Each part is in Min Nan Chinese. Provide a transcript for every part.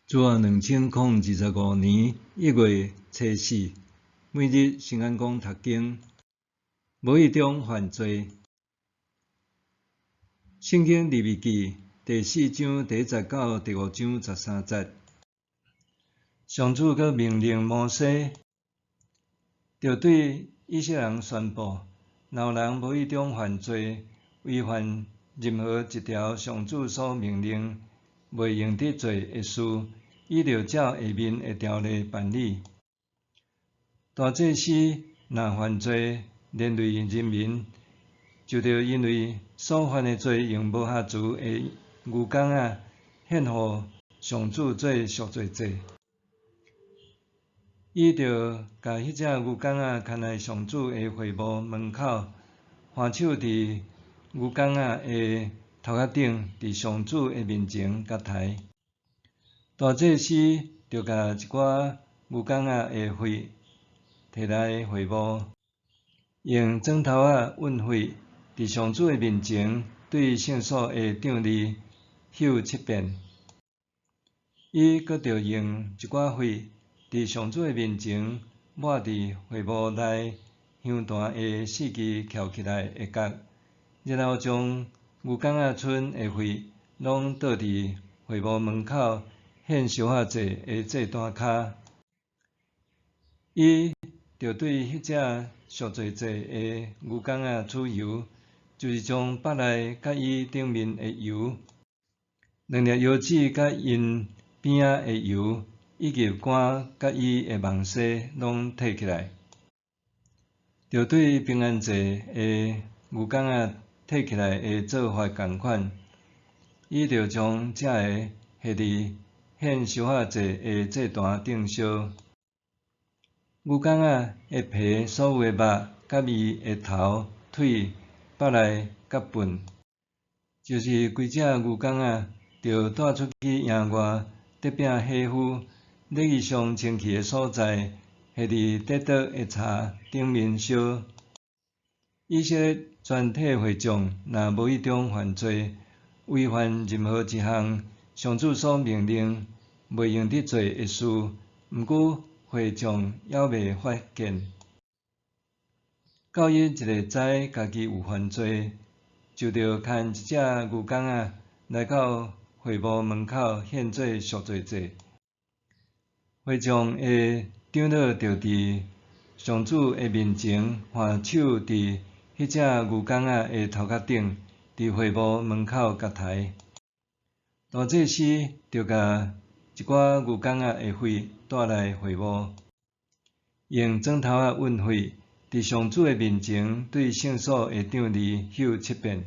主後2025年1月初四，每日聖安講讀經，無意中犯罪。聖經利未記第四章第一節到第五章13節，上主閣命令摩西，著對以色列人宣布：若有人無意中犯罪，違反任何一條上主所命令袂用得做的事，伊著照下面的條例辦理。大祭司若犯罪連累人民，就著因為所犯的罪，用無瑕疵的牛犅仔獻予上主做贖罪祭。伊著共彼隻牛犅仔牽來上主的會幕門口，按手佇牛犅仔的頭殼頂，佇上主的面前共刣。大祭司著共一寡牛犅仔的血提來會幕，用指頭仔勻血，佇上主的面前對聖所的帳籬嗅七遍。伊閣著用一寡血，佇上主的面前抹佇會幕內香壇的四支翹起來的角，然後將牛犅仔剩的血攏倒佇會幕門口獻燒火祭的祭壇跤。伊著對彼隻贖罪祭的牛犅仔取油，就是將腹內佮伊頂面的油，兩粒腰子佮𪜶邊仔的油，以及肝佮伊的網紗攏提起來，著對平安祭的牛犅仔提起來的做法仝款，伊著將這个獻佇獻燒火祭的祭壇頂燒。牛犅仔的皮所有的肉，佮伊的頭、腿、腹內佮糞，就是規隻牛犅仔，著帶出去營外得摒火夫禮儀上清氣的所在，獻佇得桌的柴頂面燒。以色列全體會眾若無意中犯罪，違反任何一項上主所命令袂用得做的事，毋過會眾猶未發現，到伊一下知家己有犯罪，就著牽一隻牛犅仔來到會幕門口獻做贖罪祭。會眾的長老著佇上主的面前，按手佇彼隻牛犅仔的頭殼頂，佇會幕門口共刣。大祭司著共一寡牛犅仔的血帶來會幕，用指頭仔勻血，佇上主的面前對聖所的帳籬嗅七遍。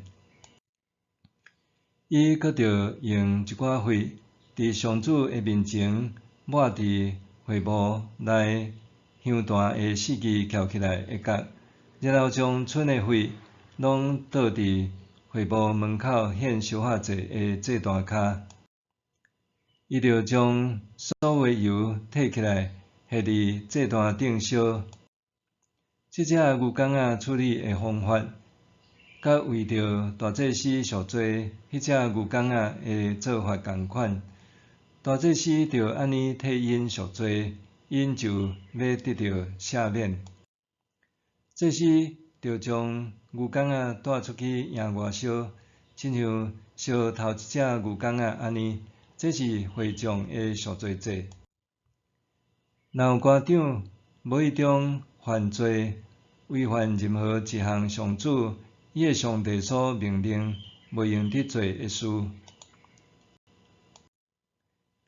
伊閣著用一寡血，佇上主的面前抹佇會幕內香壇的四支翹起來的角，然後將剩的血攏倒佇會幕門口獻燒火祭的祭壇跤。伊著將所有的油提起來，獻佇祭壇頂燒。這隻牛犅仔處理的方法，佮為著大祭司贖罪彼隻牛犅仔的做法仝款。大祭司著按呢替𪜶贖罪，𪜶就欲得著赦免。祭司著將牛犅仔帶出去營外燒，親像燒頭一隻牛犅仔按呢。這是會眾的贖罪祭。若有官長無意中犯罪，違反任何一項上主伊的上帝所命令袂用得做的事，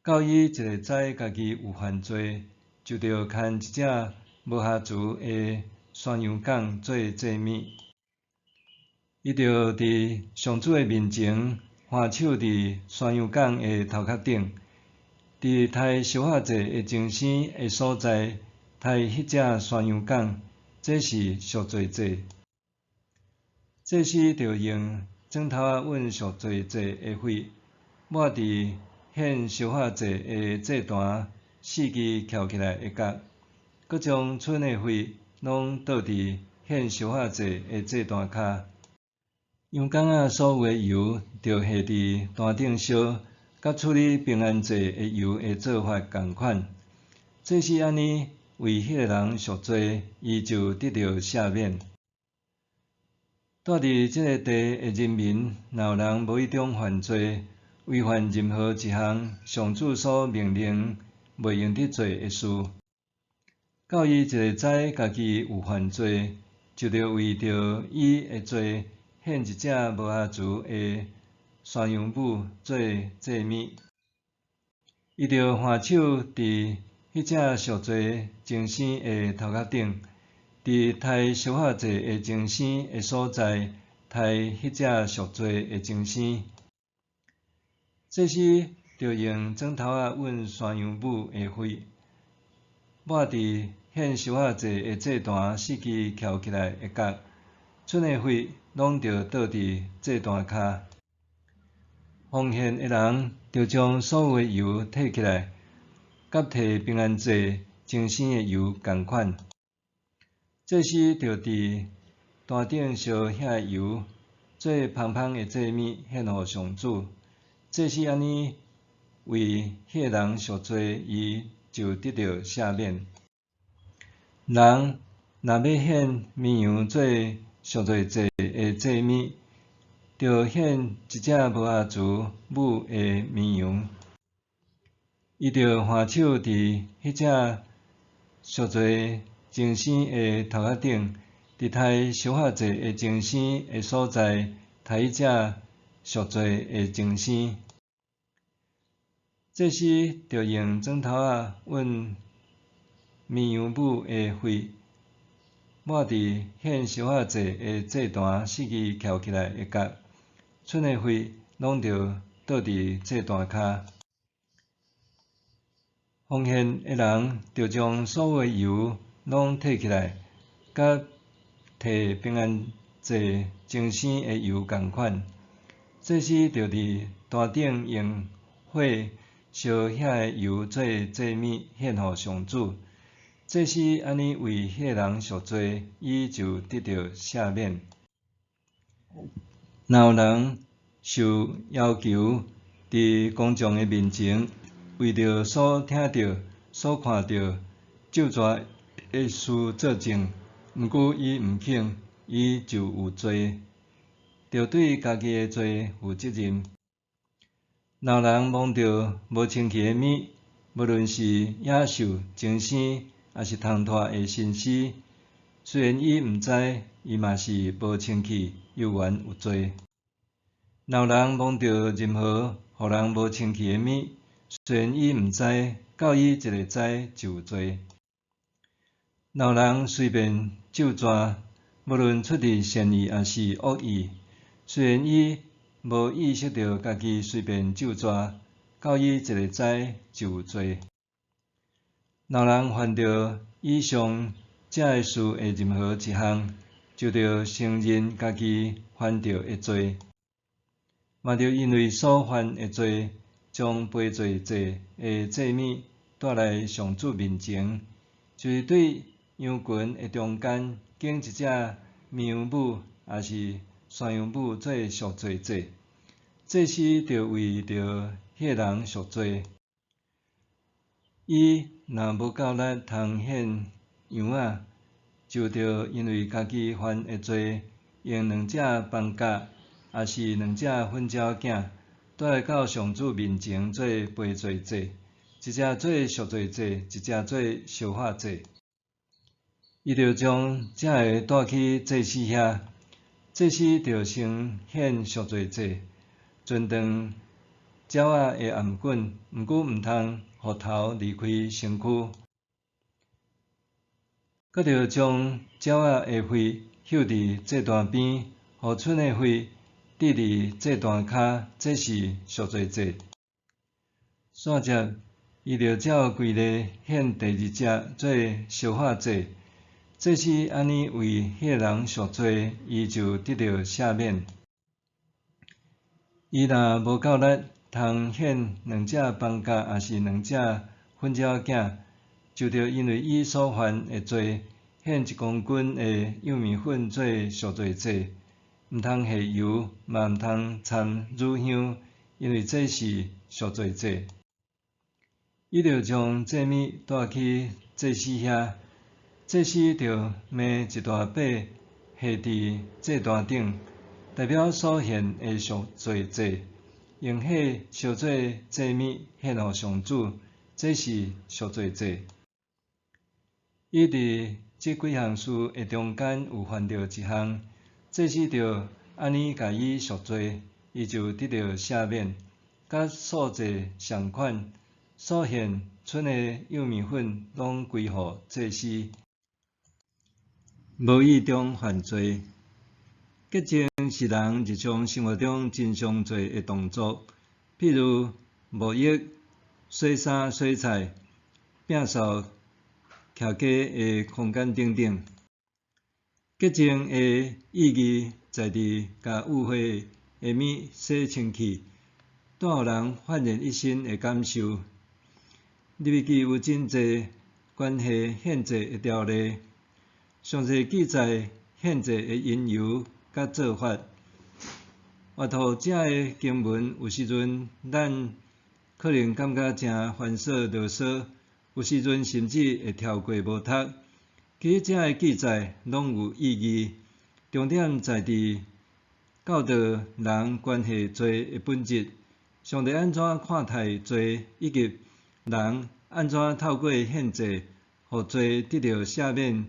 到伊一下知家己有犯罪，就著牽一隻無瑕疵的山羊犅做祭物。伊著佇上主的面前，按手佇山羊犅的頭殼頂，佇刣燒火祭的精牲的所在刣彼隻山羊犅，這是贖罪祭。祭司著用指頭仔勻贖罪祭的血，抹佇獻燒火祭的祭壇四支翹起來的角，閣將剩的血攏倒佇獻燒火祭的祭壇跤。羊犅仔所有的油，著獻佇壇頂燒，佮處理平安祭的油的做法仝款。祭司按呢為彼个人贖罪，伊就得著赦免。住佇這个地的人民，若有人無意中犯罪，違反任何一項上主所命令袂用得做的事，到伊一會知家己有犯罪，就著為著伊的罪獻一隻無瑕疵的山羊母做祭物。伊著橫手佇彼隻贖罪牲牲的頭殼頂，佇刣燒化祭的牲牲的所在，刣彼隻贖罪的牲牲。祭司著用指頭仔吮山羊母的血，抹佇獻燒化祭的祭壇四支翹起來的角，賰的血攏著倒佇祭壇跤。奉獻的人著將所有的油提起來，佮提平安祭牲牲的油仝款。祭司著佇壇頂燒遐个油，做芳芳的祭物獻予上主。祭司按呢為彼个人贖罪，伊就得著赦免。人若欲獻綿羊做贖罪祭的祭物，著獻一隻無瑕疵母的綿羊。伊著橫手佇彼隻贖罪牲牲的頭殼頂，佇刣燒化祭的牲牲的所在，刣彼隻贖罪的牲牲。祭司著用指頭仔吮綿羊母的血，抹佇獻燒化祭的祭壇四支翹起來的角，賰的血攏著倒佇祭壇跤。奉獻的人著將所有的油攏提起來，佮提平安祭牲牲的油仝款。祭司著佇壇頂用火燒遐个油做祭物獻予上主。祭司按呢為彼个人贖罪，伊就得著赦免。若有人受要求佇公眾的面前，為著所聽著、所看著咒詛的事作證，毋過伊毋肯，伊就有罪，著對家己的罪負責任。若有人摸著無清氣的物，無論是野獸、牲牲，抑是通脫的身屍，雖然伊毋知，伊嘛是無清氣，猶原有罪。若有人摸著任何予人無清氣的物，雖然伊毋知，到伊一會知就有罪。若有人隨便咒詛，無論出佇善意抑是惡意，雖然伊無意識著家己隨便咒詛，到伊一會知就有罪。若有人犯著以上這个事的任何一項，就著承認家己犯著的罪，嘛著因為所犯的罪，將賠罪祭的祭物帶來上主面前，就是對羊群的中間揀一隻綿羊母抑是山羊母做贖罪祭，祭司著為著彼个人贖罪。伊若無夠力通獻羊仔，就著因為家己犯的罪，用兩隻斑鴿，抑是兩隻粉鳥仔，帶來到上主面前做賠罪祭，一隻做贖罪祭，一隻做燒化祭。伊著將這个帶去祭司遐，祭司著先獻贖罪祭，存斷鳥仔的頷頸，毋過毋通予頭離開身軀。閣著將鳥仔的血搝佇祭壇邊，予賰的血滴佇祭壇跤，這是贖罪祭。煞接，伊著照規例獻第二隻做燒化祭。祭司按呢為彼个人贖罪，伊就得著赦免。伊若無夠力通獻兩隻斑鴿，抑是兩隻粉鳥仔，就著因為伊所犯的罪，獻一公斤的幼麵粉做贖罪祭，毋通下油，嘛毋通摻乳香，因為這是贖罪祭。伊就將祭物帶去祭司遐，祭司就糜一大塊下佇祭壇頂，代表所獻的贖罪祭，用火燒做祭物獻予上主，這是贖罪祭。伊佇這幾項事的中間有犯著一項，祭司就按呢共伊贖罪，伊就得著赦免，佮素祭仝款，所獻剩的幼麵粉攏歸予祭司。無意中犯罪，潔淨是人日常生活中真常做的動作，譬如沐浴、洗衫、洗菜、摒掃徛家的空間等等。潔淨的意義在佇共污穢的物洗清氣，帶予人煥然一新的感受。利未記有真濟關係獻祭的條例，詳細記載獻祭的因由佮做法。閱讀這个經文，有時陣咱可能感覺誠繁瑣囉嗦，有時陣甚至會跳過無讀。其實這个記載攏有意義，重點在佇教導人關係罪的本質，上帝按怎看待罪，以及人按怎透過獻祭，予罪得著赦免，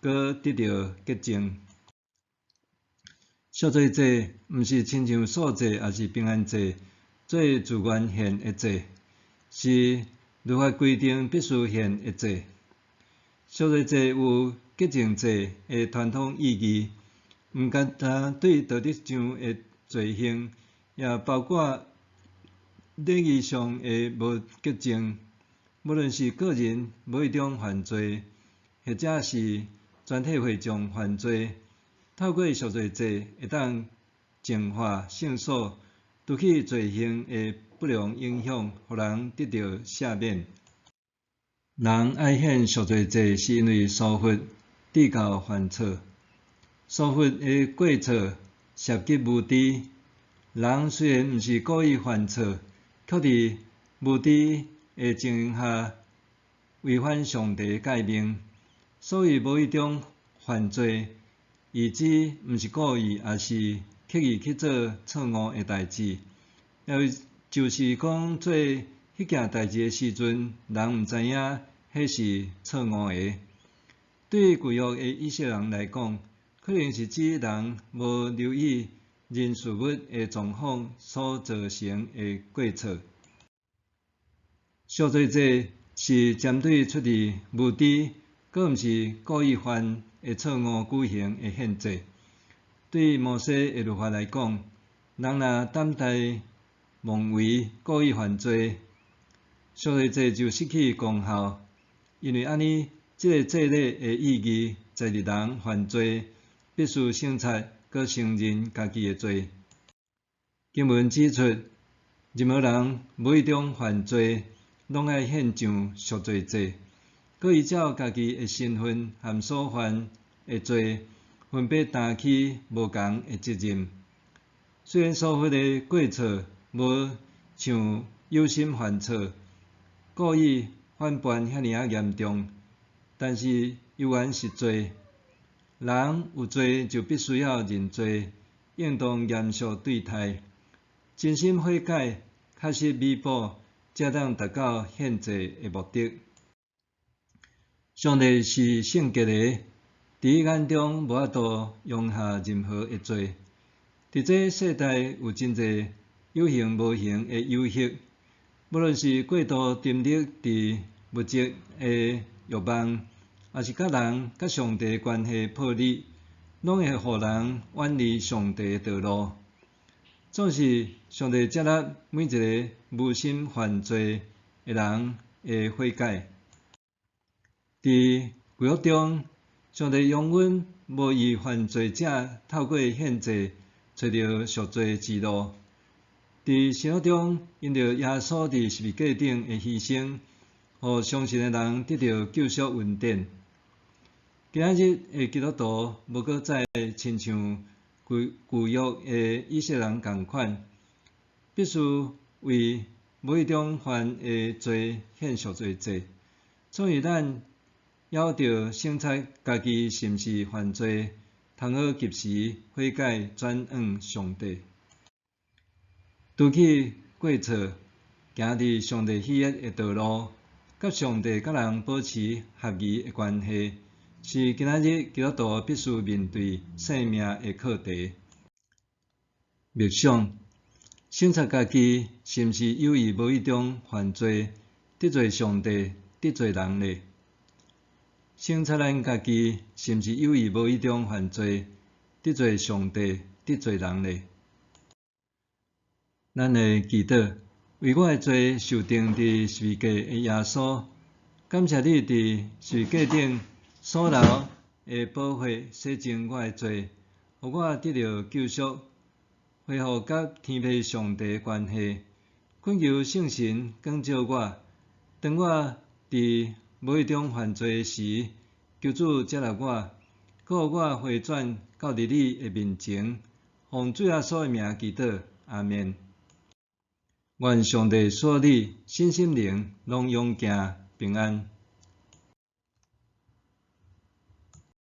閣得著潔淨。贖罪祭毋是親像素祭抑是平安祭，做自願獻的祭，是律法規定必須獻的祭。贖罪祭有潔淨祭的傳統意義，毋單單對道德上的罪行，也包括禮儀上的無潔淨。無論是個人無意中犯罪，或者是全體會眾犯罪，透過贖罪祭會當淨化聖所，除去罪行的不良影響，予人得著赦免。人愛獻贖罪祭，是因為疏忽致到犯錯。疏忽的過錯涉及無知。人雖然毋是故意犯錯，卻佇無知的情形下違反上帝誡命，所以無意中犯罪，意指毋是故意，抑是刻意去做錯誤的代誌。也就是講，做彼件代誌的時陣，人毋知影彼是錯誤的。對舊約的以色列人來講，可能是指人無留意人事物的狀況所造成的過錯。贖罪祭是針對出自無知，閣毋是故意犯的錯誤舉行的獻祭。對摩西的律法來講，人若膽大妄為，故意犯罪，贖罪祭就失去功效。因為按呢，這个祭禮的意義在佇人犯罪必須省察閣承認家己的罪。經文指出，任何人無意中犯罪，攏愛獻上贖罪祭，閣依照家己的身份和所犯的罪，分別擔起無仝的責任。雖然疏忽的過錯無像有心犯錯、故意反叛遐爾仔嚴重，但是猶原是罪。人有罪就必須要認罪，應當嚴肅對待，真心悔改，確實彌補，才當達到獻祭的目的。上帝是聖潔的，佇伊眼中無法度容下任何的罪。佇這世代有真濟有形無形的誘惑，無論是過度沉溺佇物質的欲望，抑是佮人佮上帝關係破裂，攏會予人遠離上帝的道路。總是上帝接納每一个無心犯罪的人的悔改。佇舊約中，上帝容忍無意犯罪者透過獻祭揣著贖罪之路。佇新約中，因著耶穌佇十字架頂的犧牲，予相信的人得著救贖恩典。今仔日的基督徒無閣再親像舊舊約的以色列人仝款，必須為無意中犯的罪獻贖罪祭。所以咱猶著省察家己是毋是犯罪，通好及時悔改轉向上帝。除去過錯，行佇上帝喜悅的道路，佮上帝佮人保持合宜的關係，是今仔日基督徒必須面對生命的課題。默想，省察家己是毋是有意無意中犯罪，得罪上帝、得罪人呢？省察咱家己是毋是有意無意中犯罪，得罪上帝、得罪人呢？咱來祈禱，為我的罪受釘佇十字架的耶穌，感謝你佇十字架頂所流的寶血洗淨我的罪，予我得著救贖，恢復佮天父上帝的關係。懇求聖神光照我，當我佇無意中犯罪時，求主接納我，閣予我回轉到佇你的面前，奉主耶穌的名祈禱，阿們。願上帝賜你身心靈攏勇健平安。